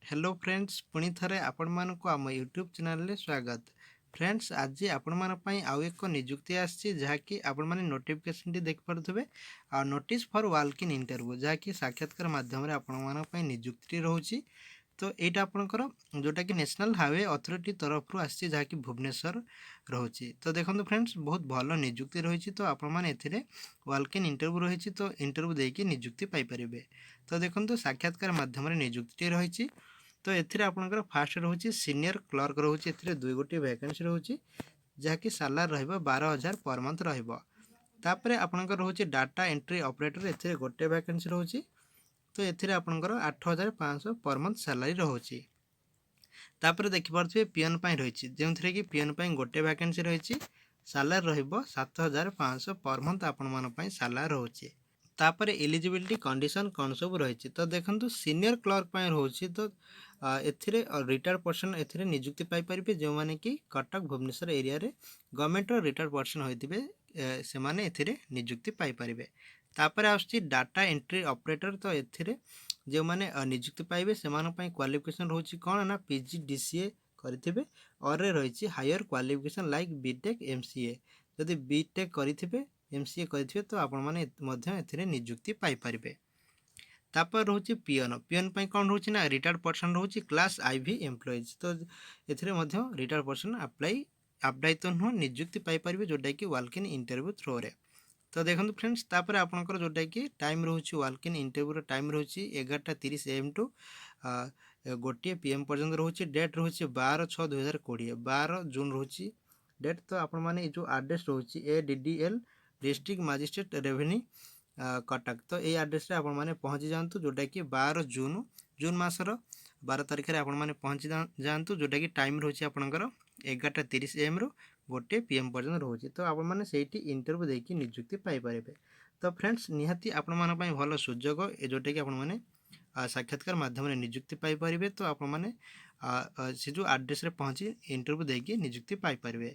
Hello friends, ପୁଣି ଥରେ ଆପଣମାନଙ୍କୁ ଆମ ୟୁଟ୍ୟୁବ୍ ଚ୍ୟାନେଲରେ ସ୍ୱାଗତ। ଫ୍ରେଣ୍ଡସ୍, ଆଜି ଆପଣମାନଙ୍କ ପାଇଁ ଆଉ ଏକ ନିଯୁକ୍ତି ଆସିଛି, ଯାହାକି ଆପଣମାନେ ନୋଟିଫିକେସନଟି ଦେଖିପାରୁଥିବେ ଆଉ notice for walk in interview, ଯାହାକି ସାକ୍ଷାତକାର ମାଧ୍ୟମରେ ଆପଣମାନଙ୍କ ପାଇଁ ନିଯୁକ୍ତିଟି ରହୁଛି। ତ ଏଇଟା ଆପଣଙ୍କର ଯେଉଁଟାକି ନ୍ୟାସନାଲ୍ ହାଇୱେ ଅଥରିଟି ତରଫରୁ ଆସିଛି, ଯାହାକି ଭୁବନେଶ୍ୱର ରହୁଛି। ତ ଦେଖନ୍ତୁ ଫ୍ରେଣ୍ଡସ୍, ବହୁତ ଭଲ ନିଯୁକ୍ତି ରହିଛି। ତ ଆପଣମାନେ ଏଥିରେ ୱାକ୍ ଇନ୍ ଇଣ୍ଟରଭ୍ୟୁ ରହିଛି, ତ ଇଣ୍ଟରଭ୍ୟୁ ଦେଇକି ନିଯୁକ୍ତି ପାଇପାରିବେ। ତ ଦେଖନ୍ତୁ, ସାକ୍ଷାତକାର ମାଧ୍ୟମରେ ନିଯୁକ୍ତିଟି ରହିଛି। ତ ଏଥିରେ ଆପଣଙ୍କର ଫାଷ୍ଟ ରହୁଛି ସିନିୟର କ୍ଲର୍କ ରହୁଛି। ଏଥିରେ ଦୁଇ ଗୋଟି ଭ୍ୟାକେନ୍ସି ରହୁଛି, ଯାହାକି ସାଲାରୀ ରହିବ 12,000 ପର ମନ୍ଥ ରହିବ। ତାପରେ ଆପଣଙ୍କର ରହୁଛି ଡାଟା ଏଣ୍ଟ୍ରି ଅପରେଟର। ଏଥିରେ ଗୋଟେ ଭ୍ୟାକେନ୍ସି ରହୁଛି। ତ ଏଥିରେ ଆପଣଙ୍କର 8500 ପର ମନ୍ଥ ସାଲାରୀ ରହୁଛି। ତାପରେ ଦେଖିପାରୁଥିବେ, ପିଅନ୍ ପାଇଁ ରହିଛି, ଯେଉଁଥିରେ କି ପିଅନ୍ ପାଇଁ ଗୋଟେ ଭ୍ୟାକେନ୍ସି ରହିଛି। ସାଲାରୀ ରହିବ 7500 ପର ମନ୍ଥ ଆପଣମାନଙ୍କ ପାଇଁ ସାଲାରୀ ରହୁଛି। ତାପରେ ଏଲିଜିବିଲିଟି କଣ୍ଡିସନ୍ କ'ଣ ସବୁ ରହିଛି? ତ ଦେଖନ୍ତୁ, ସିନିୟର କ୍ଲର୍କ ପାଇଁ ରହୁଛି। ତ ଏଥିରେ ରିଟାୟାର୍ଡ଼ ପର୍ସନ୍ ଏଥିରେ ନିଯୁକ୍ତି ପାଇପାରିବେ। ଯେଉଁମାନେ କି କଟକ, ଭୁବନେଶ୍ୱର ଏରିଆରେ ଗଭର୍ଣ୍ଣମେଣ୍ଟର ରିଟାୟାର୍ଡ଼ ପର୍ସନ୍ ହୋଇଥିବେ, ସେମାନେ ଏଥିରେ ନିଯୁକ୍ତି ପାଇପାରିବେ। ତାପରେ ଆସୁଛି ଡାଟା ଏଣ୍ଟ୍ରି ଅପରେଟର। ତ ଏଥିରେ ଯେଉଁମାନେ ନିଯୁକ୍ତି ପାଇବେ, ସେମାନଙ୍କ ପାଇଁ କ୍ୱାଲିଫିକେସନ୍ ରହୁଛି କ'ଣ ନା ପିଜିଡିସିଏ କରିଥିବେ ଅର୍ରେ ରହିଛି higher qualification like BTech, MCA। ଯଦି ବିଟେକ୍ କରିଥିବେ, ଏମସିଏ କରିଥିବେ, ତ ଆପଣମାନେ ମଧ୍ୟ ଏଥିରେ ନିଯୁକ୍ତି ପାଇପାରିବେ। ତାପରେ ରହୁଛି ପିଅନ। ପିଅନ ପାଇଁ କ'ଣ ରହୁଛି ନା ରିଟାୟାର୍ଡ଼ ପର୍ସନ୍ ରହୁଛି, କ୍ଲାସ୍ ଆଇଭି ଏମ୍ପ୍ଲୟିଜ୍। ତ ଏଥିରେ ମଧ୍ୟ ରିଟାୟାର୍ଡ଼ ପର୍ସନ୍ ଆପ୍ଲାଇ, ଆପ୍ଲାଇ ତ ନୁହଁ, ନିଯୁକ୍ତି ପାଇପାରିବେ, ଯେଉଁଟାକି ୱାକ୍ ଇନ୍ ଇଣ୍ଟରଭ୍ୟୁ ଥ୍ରୋରେ। ତ ଦେଖନ୍ତୁ ଫ୍ରେଣ୍ଡସ୍, ତାପରେ ଆପଣଙ୍କର ଯେଉଁଟାକି ଟାଇମ୍ ରହୁଛି, ୱାକ୍ ଇନ୍ ଇଣ୍ଟରଭ୍ୟୁର ଟାଇମ୍ ରହୁଛି 11:30 ଏଏମ୍ ଟୁ 1 ପିଏମ୍ ପର୍ଯ୍ୟନ୍ତ ରହୁଛି। ଡେଟ୍ ରହୁଛି 12/6/2020, 12 ଜୁନ୍ ରହୁଛି ଡେଟ୍। ତ ଆପଣମାନେ ଏଇ ଯେଉଁ ଆଡ୍ରେସ୍ ରହୁଛି, ADDL, District Magistrate, Revenue, Cuttack, ତ ଏଇ ଆଡ୍ରେସ୍ରେ ଆପଣମାନେ ପହଞ୍ଚି ଯାଆନ୍ତୁ, ଯେଉଁଟାକି 12 ଜୁନ୍, ଜୁନ୍ ମାସର 12 ତାରିଖରେ ଆପଣମାନେ ପହଞ୍ଚି ଯାଆନ୍ତୁ, ଯେଉଁଟାକି ଟାଇମ୍ ରହୁଛି ଆପଣଙ୍କର 11:30 ଏଏମ୍ରୁ 1 ପିଏମ୍ ପର୍ଯ୍ୟନ୍ତ ରହୁଛି। ତ ଆପଣମାନେ ସେଇଠି ଇଣ୍ଟରଭ୍ୟୁ ଦେଇକି ନିଯୁକ୍ତି ପାଇପାରିବେ। ତ ଫ୍ରେଣ୍ଡସ୍, ନିହାତି ଆପଣମାନଙ୍କ ପାଇଁ ଭଲ ସୁଯୋଗ ଏ, ଯେଉଁଟାକି ଆପଣମାନେ ସାକ୍ଷାତକାର ମାଧ୍ୟମରେ ନିଯୁକ୍ତି ପାଇପାରିବେ। ତ ଆପଣମାନେ ସେ ଯେଉଁ ଆଡ୍ରେସ୍ରେ ପହଞ୍ଚି ଇଣ୍ଟରଭ୍ୟୁ ଦେଇକି ନିଯୁକ୍ତି ପାଇପାରିବେ।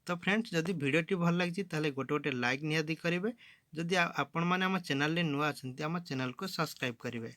ତ ଫ୍ରେଣ୍ଡସ୍, ଯଦି ଭିଡ଼ିଓଟି ଭଲ ଲାଗିଛି, ତାହେଲେ ଗୋଟେ ଗୋଟେ ଲାଇକ୍ ନିହାତି କରିବେ। ଯଦି ଆପଣମାନେ ଆମ ଚ୍ୟାନେଲରେ ନୂଆ ଅଛନ୍ତି, ଆମ ଚ୍ୟାନେଲକୁ ସବସ୍କ୍ରାଇବ୍ କରିବେ।